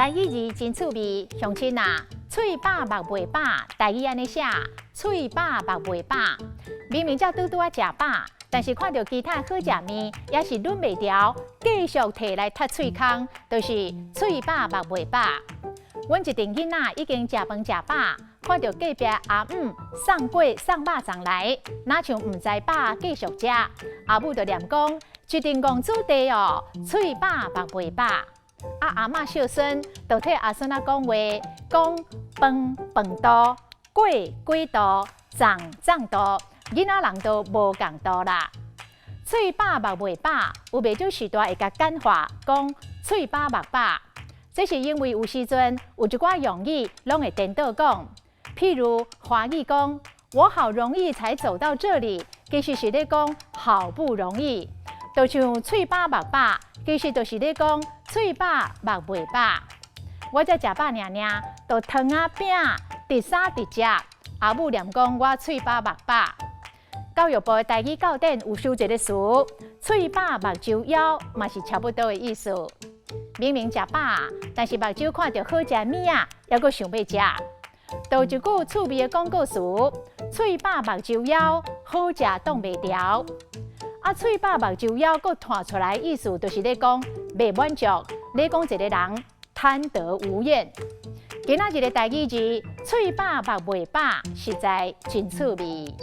台語字真趣味，鄉親啊，喙飽目袂飽，台語按呢寫，喙飽目袂飽。明明才拄拄仔食飽，但是看著其他好食物，也是忍袂牢，繼續提來窒喙空，就是喙飽目袂飽。阮一陣囡仔已經食飯食飽，看著隔壁阿姆送粿送肉粽來，若像毋知飽繼續食，阿母就念講，一陣戇子弟哦，喙飽目袂飽。啊，阿嬤孝孫就替阿孫仔講話，講飯飯肚，粿粿肚，粽粽肚，囡仔人都無仝肚啦。喙飽目袂飽，有袂少時代會共簡化，講喙飽目飽。這是因為有時陣有一寡用語攏會顛倒講，譬如華語講我好容易才走到這裡，其實是咧講好不容易。就像喙飽目飽，其實就是咧講喙飽目袂飽。我才食飽爾爾，就湯仔餅直殺直食。阿母念講我喙飽目飽。教育部的台語教典有收一个詞，喙飽目睭枵，嘛是差不多的意思。明明食飽，但是目睭看著好食的物仔，猶閣想欲食。就一句趣味的廣告詞：喙飽目睭枵，好食擋袂牢。啊，喙飽目睭枵，閣拖出來意思，就是咧講袂滿足，咧講一个人貪得無厭。今仔日的台語字，喙飽目袂飽，實在真趣味。